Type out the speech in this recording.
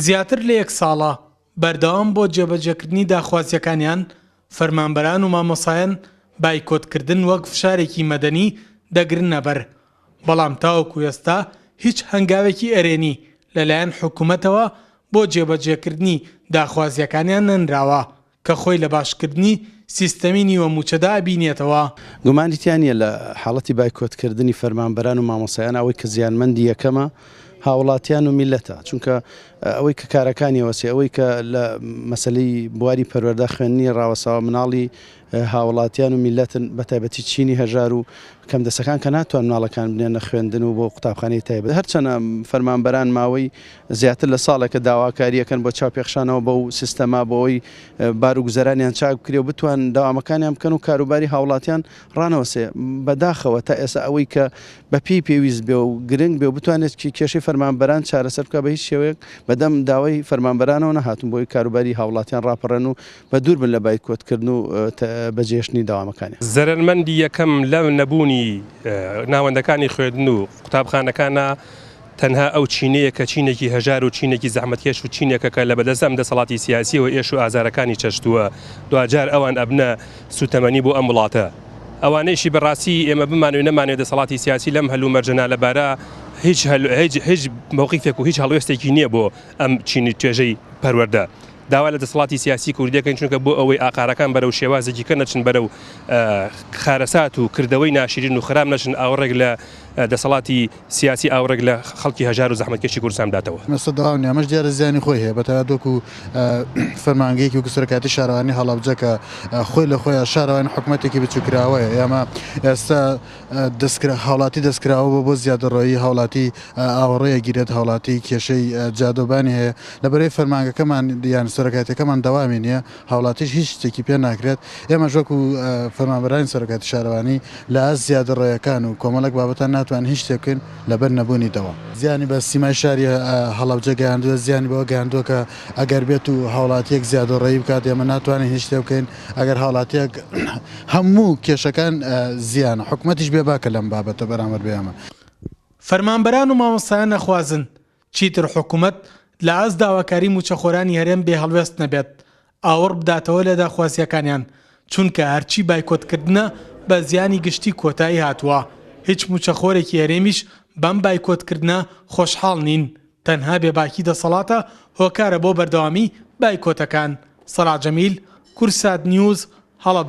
زیاتر لە یەک ساڵە بەردەوام بۆ جێبەجێکردنی داخوازییەکانیان، فەرمانبەران و مامۆستایان بایکۆتکردن وەک فشارێکی مەدەنی دەگرنەبەر، بەڵام تاوەکو ئێستا هیچ هەنگاوێکی ئەرێنی لەلایەن حکومەتەوە بۆ جێبەجێکردنی داخوازییەکانیان نەنراوە. کە خۆی لە باشکردنی سیستەمی نیوە مووچەدا ئەبینێتەوە. گومانی تیا نییە لە حاڵەتی بایکۆتکردنی فەرمانبەران و مامۆستایان ئەوەی کە زیانمەندی یەکەمە هاوڵاتیان و میللەتە چونکە ئەوەی کە کارەکانی وەسێ ئەوەی کە لە مەسەلەی بواری پەروەردە خوێندنی ڕاوەساوە مناڵی هاوڵاتیان و میللەتن بەتایبەتی چینی هەژار و کەمدەسەکان کە ناتوان مناڵەکان بنێنە خوێندن و بۆ قوتابخانەی تایبەت هەرچەنە فەرمانبەران ماوەی زیاتر لە ساڵێکە داواکاریەکەن بۆ چاوپێخشانەوە بەو سیستەما بۆ ئەوەی بار و گوزەرانیان چاک بکرێ و بتوان دەوامەکانیان بکەن و کاروباری هاوڵاتیان ڕانەوەسێ بەداخەوە تا ئێستا ئەوەی کە بە پێی پێویست بێ و گرنگ بێ و بتوانێت کێشەی فەرمانبەران چارەسەر بکە بە هیچ شێوەیەک بەدەم داوای فەرمانبەرانەوە نەهاتون بۆی کاروباری هاوڵاتیان ڕاپەڕێن و بە دوور بن لە بایکۆتکردن و بەجێهێشتنی دەوامەکانیان. زەرەرمەندی یەکەم لە نەبوونی ناوەندەکانی خوێندن و قوتابخانەکانە تەنها ئەو چینەیە کە چینێکی هەژار و چینێکی زەحمەتکێش و چینێکە کە لە بەدەست ئەم دەسەڵاتی سیاسیەوە ئێش و ئازارەکانی چەشتووە دواجار ئەوان ئەبنە سوتەمەنی بۆ ئەم وڵاتە ئەوانەیشی بەڕاستی ئێمە بمانەوێ نەمانەوێ دەسەڵاتی سیاسی لەم هەلومەرجە نالەبارە هیچ هیچ هیچ مەوقیفێک و هیچ هەڵوێستێکی نییە بۆ ئەم چینی توێژەی پەروەردە. داوا لە دەسەڵاتی سیاسی کوردی دەکەین چونکە بۆ ئەوەی ئاقارەکان بەرەو شێوازێکی کە نەچن بەرەو خارەسات و کردەوەی ناشرین و خراپ نەچن ئاوڕێک لە دەسەڵاتی سیاسی ئاوڕێک لە خەڵکی هەژار و زەحمەتکێشی کوردستان بداتەوە. مەسە دەواو نیە ئەمەش دیارە زیانی خۆی هەیە بەتایبەت وەکو فەرمانگەیەکی وەکو سەرۆکایەتی شارەوانی هەڵەبجە کە خۆی لە خۆیا شارەوانی حکومەتێکی بچوکراوەیە ئێمە ئێستا دەستکرا هاوڵاتی دەستکراوە بۆ بۆ زیادەڕۆیی هاوڵاتی ئاوەڕۆی ئەگیرێت هاوڵاتی کێشەی جادەوبانی هەیە لەبەرەی فەرمانگەکەمان یان سەرۆکایەتەکەمان دەوامی نییە هاوڵاتیش هیچ شتێکی پێ ناکرێت ئێمەش وەکو فەرمانبەرانی سەرۆکایەتی شارەوانی لە ئاست زیادەڕۆیەکان و کۆمەڵێک بابەتان ناتوانین هیچ شتێک بکەین لەبەر نەبوونی دەوام. زیانی بە سیمای شاری هەڵەبجە گەیاندووە، زیانی بەوە گەیاندووە کە ئەگەر بێت و هاوڵاتییەک زیادەڕۆیی بکات ئێمە ناتوانین هیچ شتێک بکەین، ئەگەر هاوڵاتییەک هەموو کێشەکان زیانە، حکومەتیش بێباکە لەم بابەتە بەرامبەر بە ئێمە. فەرمانبەران و مامۆستایان ئەخوازن چیتر حکومەت لە ئاست داواکاری مووچەخۆرانی هەرێم بێ هەڵوێست نەبێت، ئاوڕ بداتەوە لە داخوازییەکانیان، چونکە هەرچی بایکۆتکردنە بە زیانی گشتی کۆتایی هاتووە، هیچ مووچەخۆرێکی هەرێمیش بەم بایکۆتکردنە خۆشحاڵ نین، تەنها بێباکی دەسەڵاتە هۆکارە بۆ بەردەوامی بایکۆتەکان. سەڵاح جەمیل، کوردسات نیوز، هەڵەبجە.